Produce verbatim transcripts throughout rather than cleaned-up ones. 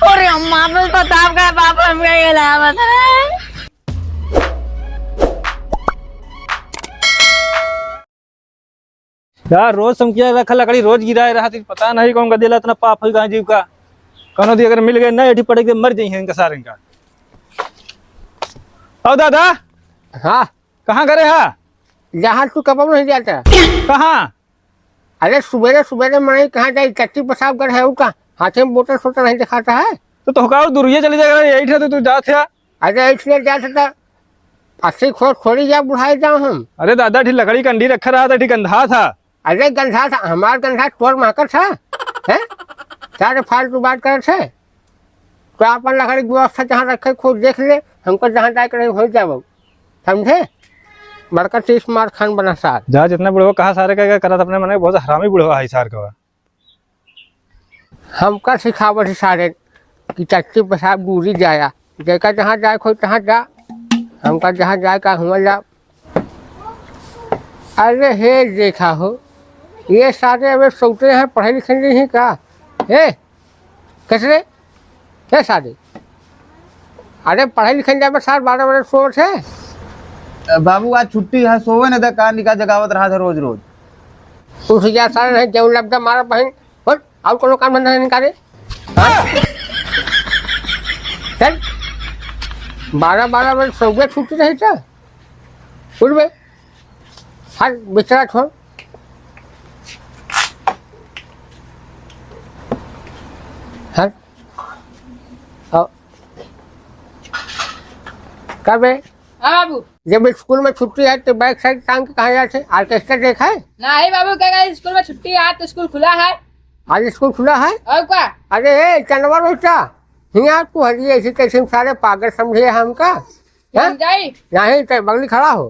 अरे अम्मा, बस बताओ का बाप हमका ये लावत है। यार, रोज समकिया रखा लकड़ी, रोज गिराए रहा, पता नहीं कौन का दिला इतना पाप होई गाँव जीव का। कौनो दी अगर मिल गए ना, एठी पटक दे, मर जाई हैं इनका सारे इनका। आओ दादा। हाँ। कहाँ करे हा? जहाँ तू कबो नहीं जाता। कहाँ? अरे सुबेरे सुबेरे मनई कहाँ जाई, टट्टी पेशाब कर है उनका, हाथे में बोतल सोतल नहीं दिखाता है। तो तोहका और दुरिये चली जाएगा, यही ठे तो तू जात है। अरे इसलिए जात है तो अस्सी खोर थोड़ी जा बुढ़ाए जाओ हम। अरे दादा, ठी लकड़ी कंडी रखा रहा था, ठी गंधा था। अरे गंधा था, हमार गंधा तोर महकत है, हैं? सारे फालतू बात करत है। तो अपन लकड़ी व्यवस्था जहाँ रखे खुद देख ले, हमको जहाँ जाए के रहे वहीं जाओ, समझे? बड़का चीज मार खान बना सार। जा जितना बुढ़वा कहा सारे का, का करत अपने मने, बहुत हरामी बुढ़वा है सार का। हमका सिखावत है सारे कि टट्टी पेशाब दूरी जाया, जेका जहाँ जाए खोई तहाँ जा, हमका जहाँ जाए का हुआ जा। अरे हे देखा हो, ये सारे अबे सोते हैं, पढ़े लिखे नहीं है का? हे, कैसे रे? हे सारे, अरे पढ़े लिखे जाबे सार, बारह बजे सोवत है। बाबू, आज छुट्टी है, सोवे न दे, का निका जगावत रहा था रोज रोज। उठ जा सारे, नहीं जेऊ लग जा मारा बहन। बोल, और कोनो काम धंधा नहीं करे? हाँ? चल, बारह बारह बजे सोवे छुट्टी रही था। उठ बे, हट, बिस्तरा छोड़। हट। आओ। का बे? हाँ बाबू। जब स्कूल में छुट्टी है तो बैग साइड टांग के कहाँ जाते? ऑर्केस्ट्रा देखा है? नहीं बाबू, क्या कहे, स्कूल में छुट्टी है, आज तो स्कूल खुला है। आज स्कूल खुला है? और का? अरे ए, चंदवा रोटा, हियाँ तू हरी ऐसी तैसी में सारे पागल समझे हमका? हम हैं? जाई? नहीं तो बगली खड़ा हो।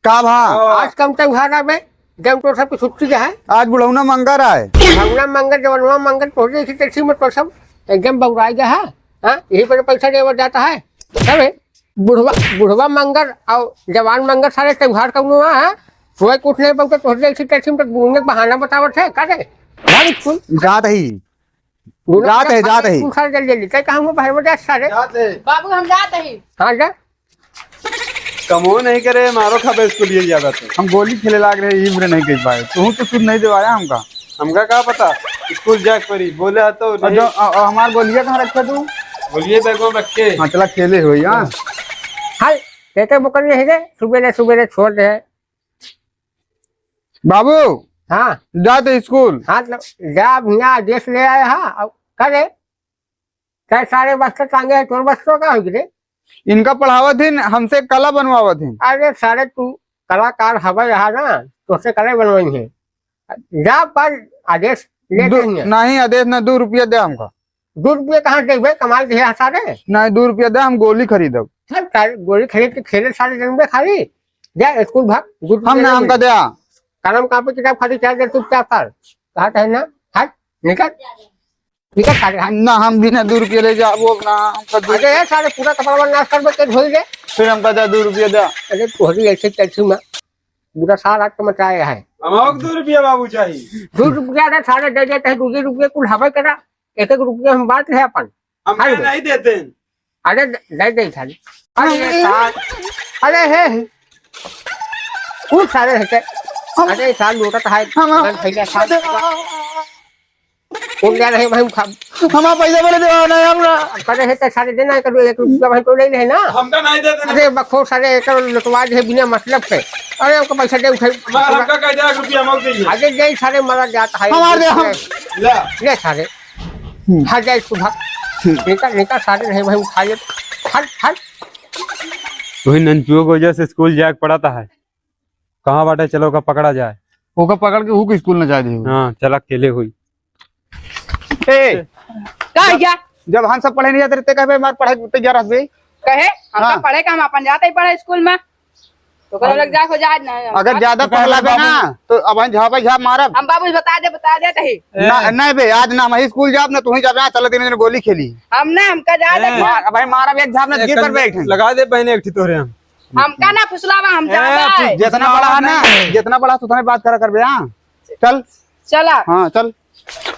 का भा? आज कम त्योहार आवे, जब तो सबकी छुट्टी है। आज बुढ़ौना मंगर आए। बुढ़ौना मंगर, जवनवा मंगर, तोहरे की टैक्सी में तो सब एकदम बौराई गया है। हाँ, यही पर पैसा देवा जाता है। सब है। बुढ़वा, बुढ़वा मंगर और जवान मंगर सारे त्योहार कौनो है। सोए के उठ नहीं पाते, तोहरे की टैक्सी में तो घूमने के बहाना बतावत है। का रे? भाग स्कूल। जात ही। दोनों जात है, जात है। स्कूल सारे जल्दी जल्दी। तय कहाँ हुआ भाई, वो जा सारे। जात है। बाबू, हम जात ही। हाँ, जा। कमो नहीं करे, मारो खाबे स्कूल ये ज्यादा तो। हम गोली खेले लाग रहे, इब्र नहीं कह पाए। तू तो सुध नहीं देवाया हमका। हमका का पता, स्कूल जाके पड़ी, बोले हा तो और नहीं। जो, अ, अ, हमार गोलियां कहाँ रखे तू? गोलियां बैग में रखे। हाँ, चला खेले होई, हाँ। हाय, कहते मुकर नहीं है, सुबेरे सुबेरे छोड़ दे। बाबू। हाँ। जा तो स्कूल। हाँ, तो जा, अब यहाँ आदेश ले आए हा, अब करे। चाहे सारे बस्ता टांगे है, तोर बस्ता का हो रे? इनका पढ़ावत हिन, हमसे कला बनवावत हिन। अरे सारे तू कलाकार हवे रहा ना, तोसे कला बनवाई है। जा पर आदेश ले दू, देंगे। नहीं आदेश ना, दू रुपया दे हमका। दू रुपया कहाँ देबे, कमाल दे है सारे। नहीं, दू रुपया दे, हम गोली खरीदब। चल सारे गोली खरीद के खेले सारे जन्म खाली। जा स्कूल भाग, दू रुपया हम ना, दे हमका देंगे। दे। कलम कापी किताब खाली चार दे, चुपचाप कर। कहा है ना, हट, निकल। ठीक है, सारे हाथ। ना, हम बिना दू रुपया ले जाबो, अब ना, हमका दू अरे, ये सारे पूरा कपड़ा नाश कर दे, धोई दे। फिर हमका दे दू रुपया दे। अरे, तोहरी ऐसे चलती में, पूरा सारा रात मचाया है। हम और दू रुपया बाबू चाहिए। दू रुपया दे, सारे दे देते हैं, दू दू रुपया कुल हवा करा, एक एक रुपया हम बांट ले अपन। हम खाई नहीं देते हैं। अरे, दे, दे, दे, सारे। अरे, सारे। अरे, हे, हे। खूब सारे रहते। हम अरे, साल लूटत है। हम, हम, अगर भैया साल हम, उठ जा रहे भाई, हम खा हमारा पैसा बोले देवा नहीं, हम ना। करे है तो सारे देना है, कभी एक रुपया भाई तो ले ले ना। हमका नहीं देते ना। अरे, बखो सारे, एक लुटवा दे बिना मतलब के। अरे, हमको पैसा दे, उठा। हमारा, हमका कह दे, एक रुपया हम दे। अरे, दे सारे, मारा जाता है। हमार दे, हम ले। ले सारे। हम्म। भाग जा इसको, भाग। हम्म। निकल, निकल, सारे नहीं भाई, उठा ले। हट, हट। वही नंचुओ के वजह से स्कूल जाए के पड़ता है। कहाँ बाटे, चलो ओका पकड़ा जाए। ओका पकड़ के हूँ के स्कूल न जाए दे। हाँ, चला खेले हुई। ए, का है क्या? जब हम सब पढ़े नहीं जाते रहते, कहबे हमार पढ़ाई तैयार रहबे। कहे, हम हाँ। तो पढ़े का, हम अपन जाते ही पढ़े स्कूल में। तो कल लग जा, हो जाए ना। अगर ज्यादा तो पढ़ला बे बाबू ना, तो अब हम झापा झाप मारब। हम बाबू बता दे, बता दे तही। ना, नहीं बे, आज ना हम स्कूल जाब, ना तू ही जाब, चल दिन दिन गोली खेली। हम ना, हमका ज्यादा ए। मार, अब हम मारब एक झाप ना, गिर पर बैठ। लगा दे बहने एक ठी तोरे हम। हमका ना फुसलावा, हम ए, जाबे। तू जितना बड़ा है ना, जितना बड़ा है, उतना बात करा करबे, हाँ? चल। चला। हाँ, चल।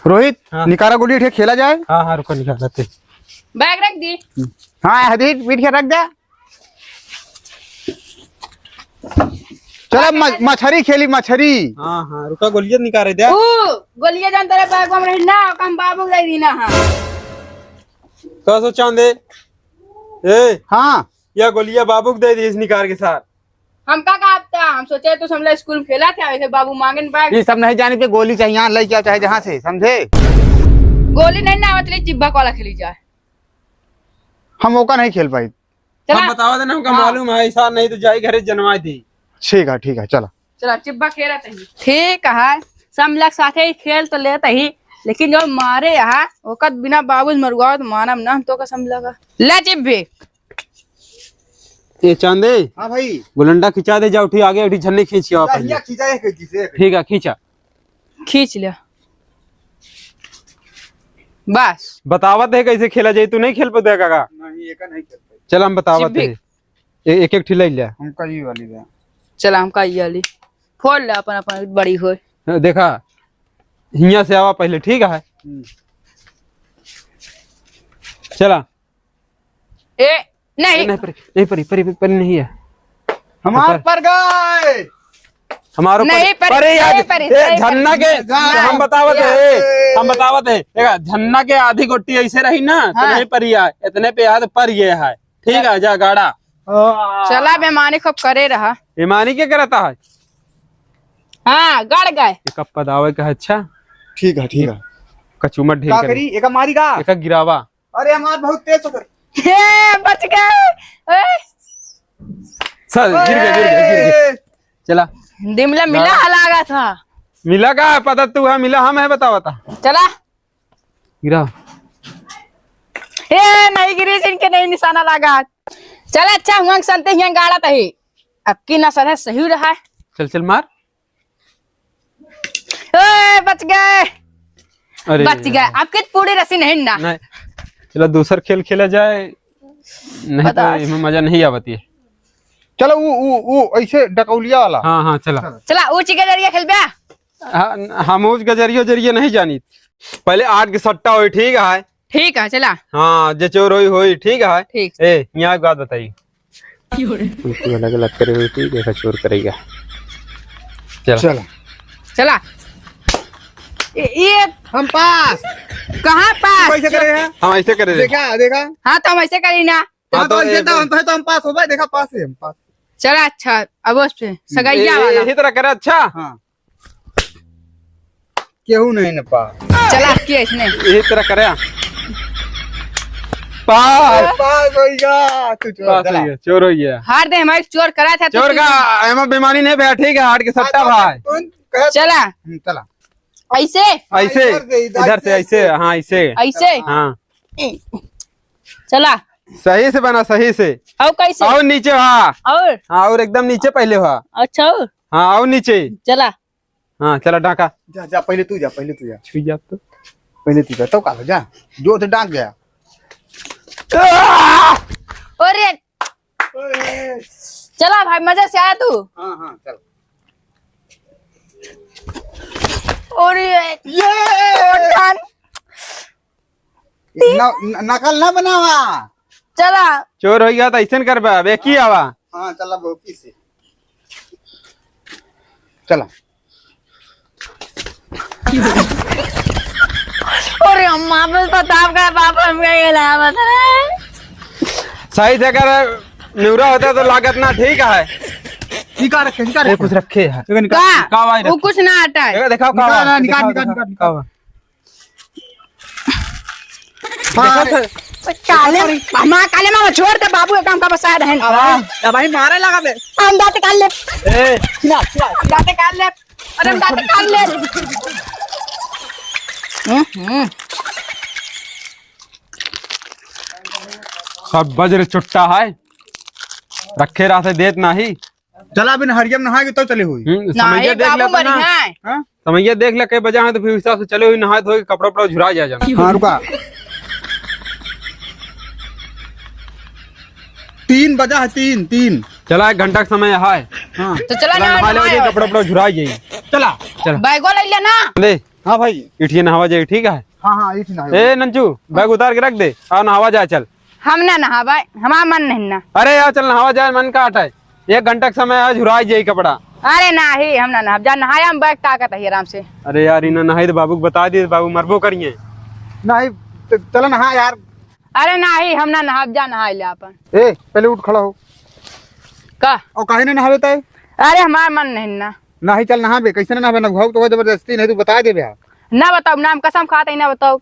रोहित, हाँ। निकारा गोली उठे खेला जाए। हाँ, हाँ, रुको, निकाल लेते। बैग रख दी। हाँ, हदीद, पीट के रख दे। चला, म-, मछरी खेली, मछरी। हाँ, हाँ, रुका, गोलियां निकारे दे। ऊ, गोलियां जान तेरे बैग में रही ना, ओका हम बाबू को दे दी ना, हाँ। का सो चांदे? ए, हाँ। या गोलियां बाबू को दे दी इस निकार के साथ। हम का कहता, हम सोचे तू हमला स्कूल में खेला था, वैसे बाबू मांगन बैग। ये सब नहीं जाने के, गोली चाहिए, यहाँ ले क्या चाहे जहाँ से, समझे? गोली नहीं ना आवत, ले चिब्बा वाला खेली जाए। हम ओका नहीं खेल पाई। चला। हम बतावा देना, हमका हाँ। मालूम है, ऐसा नहीं तो जाई घरे जनवा दी। ठीक है, ठीक है, चला। चला, चिब्बा खेलत ही। ठीक है, सब लोग साथे ही खेल तो लेत ही, लेकिन जो मारे यहाँ, ओकत बिना बाबूज मरुआवत मानम ना, हम तो कसम लगा। ले चिब्बे। ए चांदे। हाँ भाई। गुलंडा खिंचा दे, जा उठी आगे, उठी झन्ने खींचिया जा, पहले। हिया खींचा एक, एक, एक। ठीक है, खींचा। खींच लिया। बस। बतावत है कैसे खेला जाए, तू नहीं खेल पाते काका? नहीं, एका नहीं खेल पाई। चल, हम बतावत चिब्बी। है। ए-, एक एक ठिलाई लिया। हमका ये वाली दे। चला, हमका ये वाली। फोड़ ले अपन, अपन बड़ी होए। हाँ, देखा, हिया से आवा पहले, ठीक है? हम्म। चला। ए, नहीं। ए, नहीं परी, नहीं परी, परी, परी नहीं है। हमार पर गए। हमारो पर, नहीं परी, परी नहीं आज, परी, ए, नहीं झन्ना परी। के, जा। हम बतावत है, ए। हम बतावत है। देखा, झन्ना के आधी गोटी ऐसे रही ना, तो हाँ। नहीं परी आए, इतने पे याद पर ये है। ठीक है, जा गाड़ा। चला, बेमानी खूब करे रहा। बेमानी के करता है? हाँ, गड़ गए। एक पद आवे का, अच्छा। ठीक है, ठीक है। कचूमर ढील का करे। करी? एका मारी का? एका गिरावा। अरे, हमार बहुत तेज होकर। हे, बच गए। ए। सर, गिर गए, गिर गए, गिर गए। ओए। चला। दिमला मिला गाड़ा। हलागा था। मिला का? पता तू है, मिला हम है, बतावा था। चला। गिरा। ए, नहीं गिरी, इनके नहीं निशाना लागा। चला, अच्छा, हुआ संते हिया गाड़ा तही। अब की नसर है, सही रहा है। चल, चल, मार। ए, बच गए। अरे बच गए। यार। आपके पूरी रस्सी नहीं ना। नहीं। चला, दूसर खेल खेला जाए, नहीं तो पता है। इमें मजा नहीं आवती है। चलो, वो, वो, वो ऐसे डकौलिया वाला। हाँ, हाँ, चला। चला, ऊंची के जरिए खेल बे। हाँ, हम उस गजरियो जरिए नहीं जानी। पहले आठ के सट्टा होई, ठीक है? ठीक है, चला। हाँ, जे चोर होई, होई, ठीक है? ठीक। ए, यहाँ एक बात बताई। क्यों रे? तू अलग अलग करे होई, ठीक है, चोर करेगा। चला। चला। चला। ए, ये हम पास। कहाँ पास? तू कैसे करे हैं? हम ऐसे करे रे। देखा, देखा? हाँ, तो हम ऐसे करी ना। हाँ, तो तो ऐसे ये तो तो हम, तो हम पास हो भाई, देखा, पास है हम, पास। चला, अच्छा, अब उस पे सगाइया ए, ए, वाला। यही तरह करे, अच्छा? हाँ। केहू नहीं न पा। चला, के इसने। यही तरह करे। पास। पास हो गया, तू चोर, पास चला। हो गया, चोर हो गया। हार दे, हमारे चोर करा था, तो चोर तू का, एमा बेमानी नहीं भैया, ठीक है, हार के सट्टा हाँ, भाई। तू कह चला। हम्म, चला। ऐसे? ऐसे? इधर से, इधर से, ऐसे, हाँ, ऐसे। ऐसे? हाँ। चला। सही से बना, सही से। और कैसे? और नीचे, हाँ। और? हाँ, और एकदम नीचे पहले, हाँ। अच्छा, और? हाँ, और नीचे। चला। हाँ, चला, डाका। जा, जा, पहले तू जा, पहले तू जा। छुई जा तो। पहले तू जा, तो का जा। जो तो डाक गया। अरे! ओए! चला भाई, मजा से आया तू। हाँ, हाँ, चल। अरे! ये! ओठान। न-, न-, नकल ना बनावा। चला। चोर हो गया तो ऐसन करबा, अब एक ही आवा। हाँ, चला, अब की से। चला। अरे अम्मा, बस बताओ का बाप हमका ये लाया बता रहे। सही से अगर निउरा होता तो लागत ना ठीक है। ई का रखे, ई का ये रखे? कुछ रखे है। देखो, निकाल। का? का भाई वो रखे? कुछ ना हटा है। देखो, दिखाओ, का निकाल भाई? ना, निकाल, दिखाओ, निकाल, दिखाओ। निकाल। हाँ, देखो अरे। तो। काले, हमारा काले मामा छोड़ दे, बाबू के काम का बसाया रहन। अब भाई, अब भाई मारे लगा बे। हम दाते काल ले। ए। ना, ना। हम दाते काल ले। अरे हम दाते काल ले। हम्म, हम्म। सब बज्र चुट्टा है, रखे रहते देत नाही। चला, बिन हरियम नहाए के तो चले हुई। हम्म, ना, समैया ये देख बाबू लेता मरी ना। है। हाँ? समैया देख ले, कई बजा है, तो फिर हिसाब से चले हुई, नहाए धोए के कपड़ा उपड़ा झुरा जाए जाना। हाँ, रुका। तीन बजा है, तीन, तीन। चला, एक घंटा का समय है। हाँ। तो चला चला, ना, नहा ले, नहाए कपड़ा उपड़ा झुरा जाए। चला। चला। बैगो ले लेना। ले। हाँ भाई। इठिए नहावा जाए, ठीक है? हाँ, हाँ, इठिए नहावा। ए नंजू, बैग उतार के रख दे और नहावा जाए, चल। हम ना नहाबे, हमार मन नहीं ना। अरे यार, चल नहावा जाए, मन का हटाए। एक घंटा के समय आज हुराई जाई कपड़ा। अरे नाही, हम ना नहाब, जा नहाए, हम बैग ताकत है आराम से। अरे यार, इन्हें नहाई तो बाबू को बता दिए, बाबू मरबो करिए। नहीं, त-, चलो नहा यार। अरे नाही, हम ना नहाब, जा नहाए ले आपन। ए, पहले उठ खड़ा हो। का? और काहे ना नहावे ताए? अरे हमार मन नहीं ना। नाही, चल नहाबे, कैसे ना नहाबे, नहाऊ तो हो जबरदस्ती, नहीं तो बता देबे। ना बताओ, नाम कसम खाते ही ना बताओ।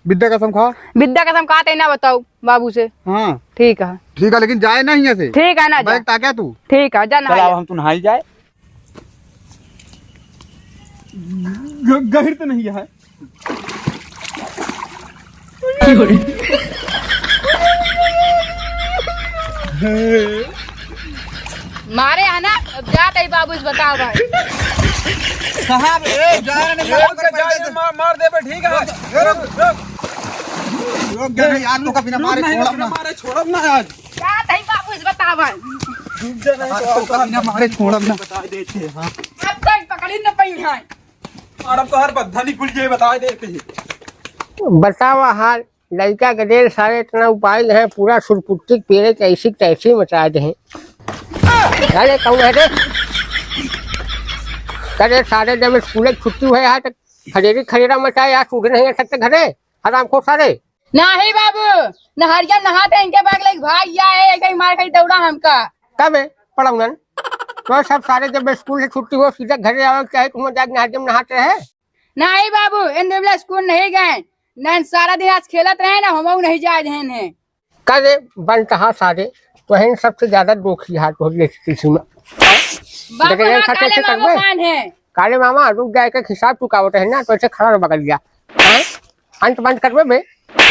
विद्या कसम खा। विद्या कसम खाते ही ना बताओ बाबू से। हाँ। ठीक है। ठीक है, लेकिन जाए ना यहाँ से। ठीक है ना, जा। बैग ताक्या तू। ठीक है, जा चल, नहा अब ले। हम तू नहाई जाए। ग-, गहिर तो नहीं है। मारे है ना, अब जात है बाबू से बताओ भाई। कहाँ बे? ए, जा रे, ए, रुक जा, रुक जा, रुक जा। मार, मार देबे, ठीक है। रुक, रुक, रुक। रुक जा, नहीं, आज तो कभी ना मारे, नहीं, छोड़ब ना। मारे, छोड़ब ना आज। जात है बाबू से बताओ भाई। रुक जा, नहीं आज तो कभी ना मारे, छोड़ब ना। बता देते हैं, हाँ। अब तक पकड़ी न पाई है। और अब तो हर बद्धा निकल जाए, बता देते हैं। बतावा हाल। लइका के डेढ़ सारे इतना उपाय है, पूरा सुरपुट्टी के पेड़े के ऐसी के तैसी मचा दे हैं। अरे कौन है रे? अरे सारे जब स्कूल की छुट्टी हुए है तो खरेरी खरेरा मचाए यार, सूझे नहीं आ सकते घरे, हराम खो सारे। नाही बाबू, नहरिया नहाते इनके बैग लेके भाग गया है, कहीं मार खाई दौड़ा हमका। कब है पड़ौनन? तो सब सारे जब स्कूल से छुट्टी हो सीधा घरे आवे के चाहे, तुम जाके नहरिया में नहाते हैं। नाही बाबू, इन दिन स्कूल नहीं गए, ना सारा दिन आज खेलत रहे ना, हम नहीं जाए देन है। का रे बनता हा सारे, तो है सबसे ज्यादा दोखी हाथ हो गई किसी में। बाबू लेकिन ना ऐसा काले कैसे मामा करबे? कान है। काले मामा रुक जाए के हिसाब चुकावत है ना, तो ऐसे खड़ा बगल गया। हैं? अंत बंद करबे बे?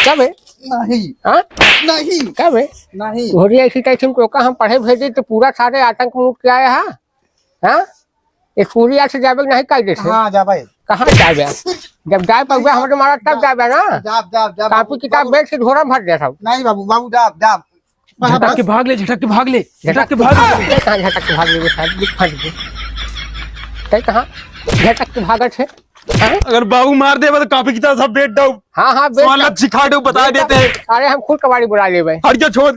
क्या बे? नहीं। हाँ? नहीं। क्या बे? नहीं। घोड़ी ऐसी तैसी में तो का हम पढ़े भेजे तो पूरा सारे आतंक मुक्त किया है, हाँ? हाँ? स्कूलिया से जाबे नहीं कायदे से? हाँ, जाबे। कहाँ जाबे? जब जाए पउबे, हमरे मारा तब जाबे ना। जाब, जाब, जाब, कापी बाबू, किताब बाबू। बैग से झोरा भर दे सब। नहीं बाबू, बाबू, जाब, जाब। झटक के भाग ले, झटक के भाग ले, झटक के भाग ले। तै कहाँ झटक के भाग ले, साहब? देख, फंस गए। तै कहाँ झटक के भागत है? हाँ? अगर बाबू मार देबे तो कापी किताब सब बेच दो। हाँ, हाँ, बेच दो। लच्छी खा दो, बता देते हैं। अरे, हम खुद कबाड़ी बुला लेबे। हट जा, छोड़।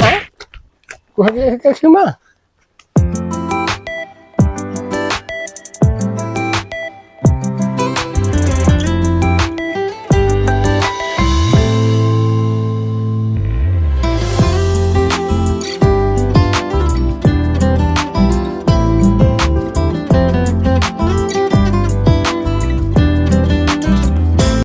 हाँ? तू हट जा, कैसी माँ?